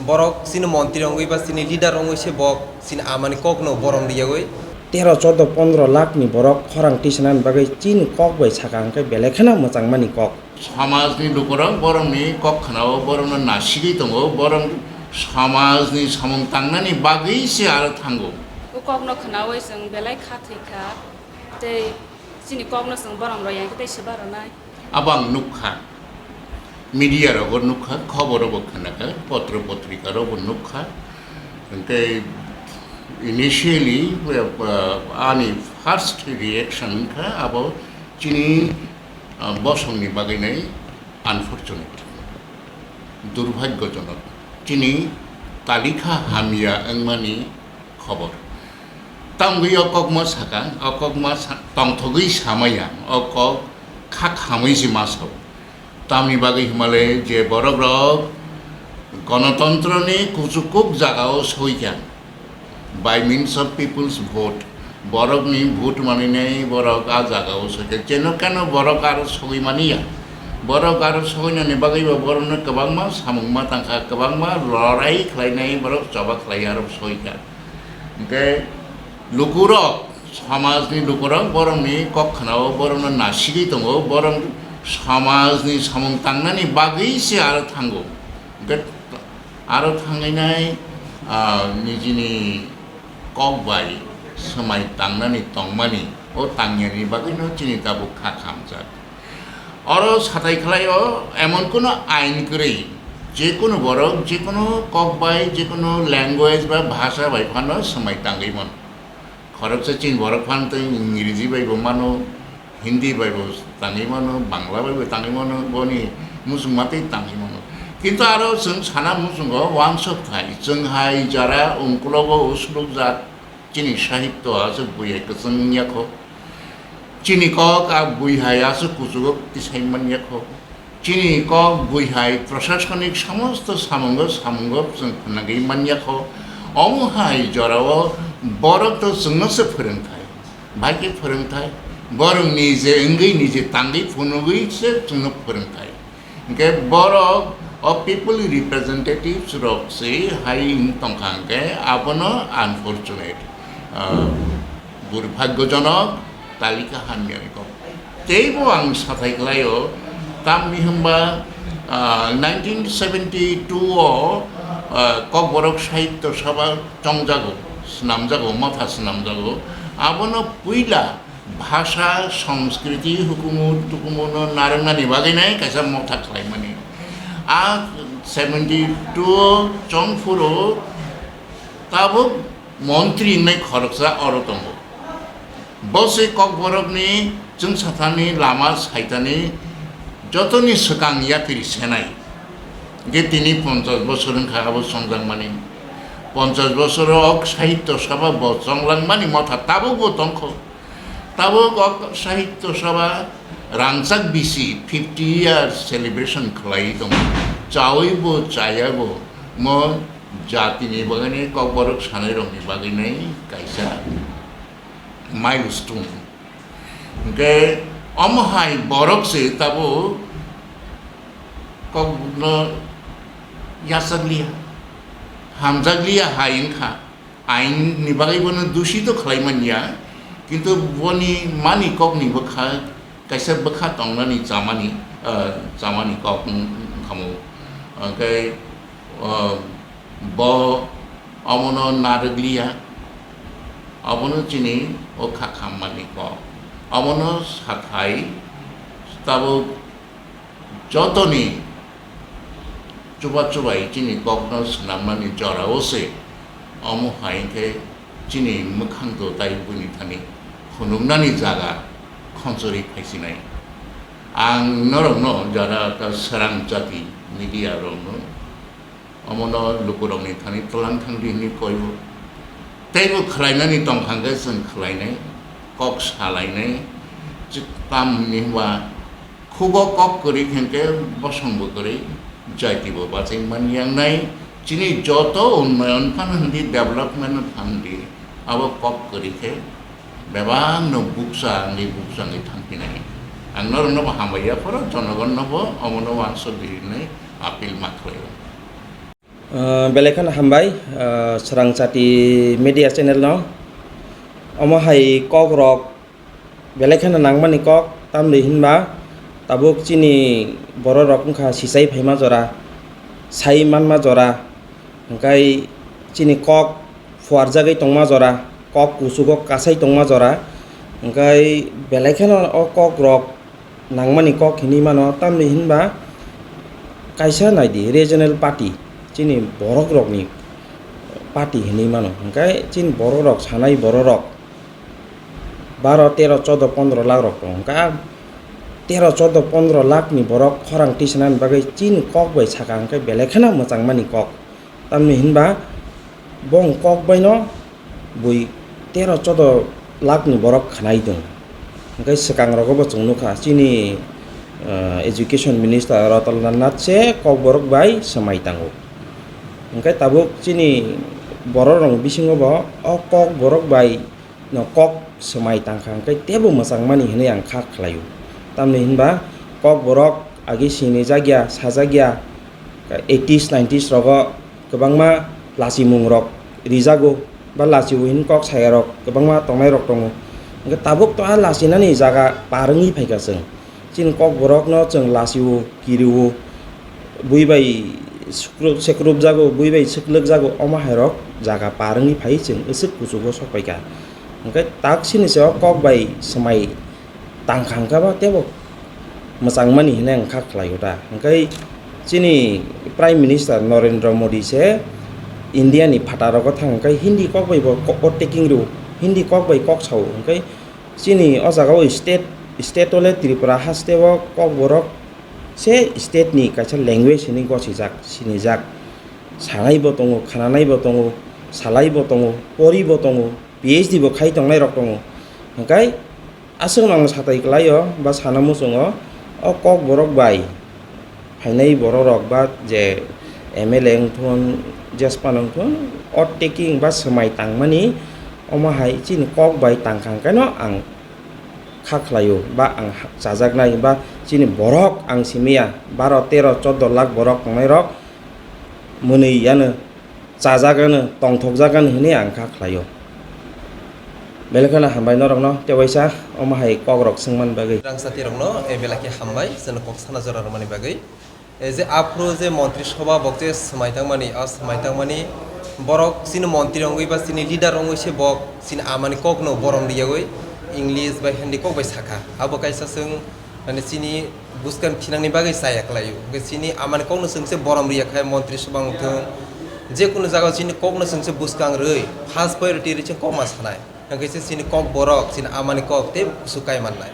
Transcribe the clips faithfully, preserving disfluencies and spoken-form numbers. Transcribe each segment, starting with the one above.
Borok chini montri wngwi ba chini leader wngwi se bo chini amani kokno borom riyagwi. Tero, chordo, pondro lakh ni borok khorang tisanani bagwi chini kok bai saka hwnkhe belai kheno mwchangmani kok. Samajni lukurok borokni kok khwnao, borokno nasigwi tongo, borok samajni samung tangnani bagwi se aro thango. O kokno khwnawi chwng belai kha thwi kha, tei chini kokno chwng borom rw yang khe tei swba rwnai. Abo ang nukha, media rogo nukha, khoboro bo khnakha, potro potrika rogo nukha. Hwnkhe initially, uh, ani first reaction kha abo chini, uh, bosongni bagwi nai unfortunate, durbhagyojonok. Chini talikha hamya wngmani khobor. Tamgwi o kokma saka, o kokma sa-, tongthogwi samaya, o kok kha khamwi se ma sao. Tamni bagwi himale je borok rok gonotontroni kuchukuk jagao soikha, by means of people's vote, borokni vote maninai borok a jagao soikha, jeno keno borok aro sogwi maniya. Borok aro soinani bagwi bo borokno kwbangma samung ma tangkha, kwbangma lorai khlainai borok choba khlai aro soikha. Hwnkhe lukurok, samajni lukurok borokni kok khwnao, borokno nasigwi tongo, borok samajni samung tangnani bagwi se aro thango. Hwnkhe aro thangwi nai, ah, nijini kok bai swmai tangnani tongmani, o tangyani bagwino chini tabuk kha khamjak. Oro satai khlaio emon kuno ain kwrwi, je kuno borok, je kuno kok bai, je kuno language ba bhasha bai phano swmai tangwi mano. Khoroksa chini borok phano tei Ingreji bai bo mano, Hindi bai bo tangwi mano, Bangla bai bo tangwi mano, boni muchungma tei tangwi mano. Kintu aro chwng sana muchungo wansok thai, chwng hai jara ungkulogo uslukjak. Chini sahityo aswk bui hai kwchwng wngya kho. Chini kok a bui hai aswk kuchugo tisai manya kho. Chini kok bui hai prashasonik samosto samungo samungo chwng phnagwi manya kho. Omo hai jorao borok to chwngno se phwrwngthai. Bai khe phwrwngthai. Borok nije wngwi nije tangwi phunugwi se chwngno phwrwngthai. Hwnkhe borok o people representatives rok se hai wng tongkha hwnkhe abono unfortunate, ah, durbhagyojonok, talika hamyani kok. Teibo ang sathai khlaio, tamni hwnba, ah, nineteen seventy two o, ah, Kokborok Sahitya Sabha chongjago, swnamjago, motha swnamjago. Abono puila bhasha, sanskriti, hukumu, tukumu no narwknani bagwi nai kaisa motha khlaimani. A seventy two chongphuru tabuk montri wngnai khoroksa oro tongo. Bo se Kokborokni chwngsathani lama saitani jotoni swkang yapiri senai. Hwnkhe tini ponchash bosor wngkha abo chongjakmani. Ponchash bosoro ok sahitya sabha bo chonglangmani motha tabukbo tongkho. Tabuk o Sahitya Sabha rangchak bisi fifty years celebration khlaiwi tongo. Chawi bo chaya bo mo jatini bagwini Kokborok sanairokni bagwini kaisa milestone. Hwnkhe omo hai borok se tabuk kokno yachakliya, hamjakliya hai wngkha. Ain ni bagwi bono dushi to khlai manya, kintu boni mani kok ni bwkha kaisa bwkha tongnani chamani, ah, chamani kok wng-, wngkhamu. Hwnkhe, ah, bo omono narwkliya, obono chini o kha khammani kok. Omono sathai tabuk jotoni chuba chubai chini kokno swnamnani jorao se, omo hai khe chini mwkhang to tai buini thani phunuknani jaga khonchorwi phaisinai. Ang norokno jara ta srang jati media rokno omono lukurokni thani twlang thangdi hwnwi koibo. Teibo khlainani tongkha hwnkhe chwng khlainai, kok salainai, chwng tamni hwnba khugo kok kwrwi hwnkhe bosongbo kwrwi, jaitibo bachai manyangnai, chini joto unnoyon phano hwndi development phano hwndi abo kok kwrwi khe bebakno bukcha wngwi bukcha wngwi thangphinai. Ang noroknobo hambai yapharo, jonogonnobo omono uansuk di hwnwi appeal ma khlaio. Ah, belai kheno hambai, ah, Swrang Chati Media Channel no. Omo hai kok rok belai kheno nangmani kok, tamni hinba tabuk chini borok rok wngkha sichai phaima jora, sai manma jora, hwnkhe chini kok phuarjagwi tongma jora, kok kuchugo kasai tongma jora, hwnkhe belai kheno o kok rok nangmani kok hinwi mano, tamni hinba kaisa naidi regional party, chini borok rokni party hinwi mano, hwnkhe chini borok rok sanai borok rok baro, tero, chodo, pondro lakh rok tongo, hwnkhe a tero, chodo, pondro lakh ni borok khorang tisanani bagwi chini kok bai saka hwnkhe belai kheno mwchangmani kok. Tamni hinba bong kok baino bui tero chodo lakh ni borok khanai dong. Hwnkhe swkang rogo bo chwng nukha chini, ah, education minister Ratan Lal Nath se kok borok bai swmai tango. Hwnkhe tabuk chini borok rok bisingo bo o kok borok bai no kok swmai tangkha hwnkhe teibo mwchangmani hinwi ang kha khlaio. Tamni hinba kok borok agi sinijakya, sajakya, eighties, nineties rogo kwbangma lachimung rok rijago, ba lachio hinwi kok sayarok kwbangma tongnai rok tongo. Hwnkhe tabuk to a lachinani jaga par wngwi phaikha chwng. Chini kok borokno chwng lachio, kirio, bui bai sukru-, sekrupjago, bui bai swklwkjago, omo hai rok jaga par wngwi phai chwng aswk kuchugo sok paikha. Hwnkhe tak sini se o kok bai swmai tangkha hwnkhe bo teibo mwchangmani hinwi ang kha khlaio da. Hwnkhe chini Prime Minister Narendra Modi se India ni phataro thang hwnkhe Hindi kok bai bo ko-, overtaking rw, Hindi kok bai kok sao hwnkhe chini o jaga o state, state o le Tripura haste o kok borok se state ni kaisa language hinwi gosijak, sinijak. Sanai bo tongo, khananai bo tongo, salai bo tongo, pori bo tongo, P H D bo khai tongnai rok tongo. Hwnkhe aswkno ang satai kwlaio ba sana muchungo o kok borok bai phainai borok rok ba je M L A wngthun, jespan wngthun, o taking ba swmai tangmani omo hai chini kok bai tangkha hwnkhe no ang kha khlaio ba ang ha-, chajaknai ba chini borok ang simiya baro, tero, chordo lakh borok tongnai rok mwnwi yano chajak ano tongthokjak ano hinwi ang kha khlaio. Belai kheno hambai norokno tei waisa omo hai kok rok swngmani bagwi. Rangchati rokno, eh, belai khe hambai chwngno kok sana jora rwmani bagwi. Eh, je aphuru je montri soba bok je swmai tangmani, a swmai tangmani borok chini montri wngwi ba chini leader wngwi se bok chini amani kokno borom riyagwi English bai Hindi kok bai sakha. Abo kaisa chwng, mane, chini bwskang thinangni bagwi chaya kwlaio. Hwnkhe chini amani kokno chwng se borom riya khai montri soba wngthung, je kunu jagao chini kokno chwng se bwskang rwi first priority rwi chwng kok ma sanai. Hwnkhe se chini kok borok, chini amani kok tei kusu kai mannai.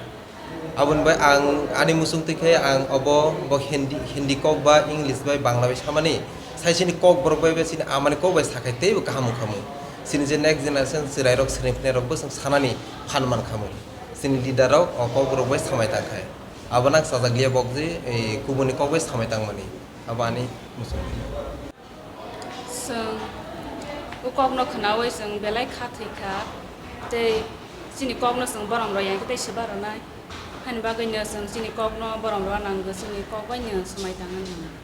Aboni bai ang ani muchung twi khe ang obo bo Hindi, Hindi kok ba English bai Bangla bai samani. Sai chini kok borok bai bai chini amani kok bai sakhai teibo kaham wngkha mung. Chini je next generation chwrairok, swrwng phwrwngnairokbo chwng sanani phan mankha mung. Chini leader rok o kok borok bai samai tangkhai. Abo nak chajak liya bok je, eh, kubuni kok bai samai tangmani. Abo ani muchung. Chwng o kokno khwnaui chwng belai kha thwi kha, tei chini kokno chwng borom rw ya khe tei swba rwnai. Haini bagwino chwng chini kokno borom rwna nango, chini kok baino swmai tangna nango.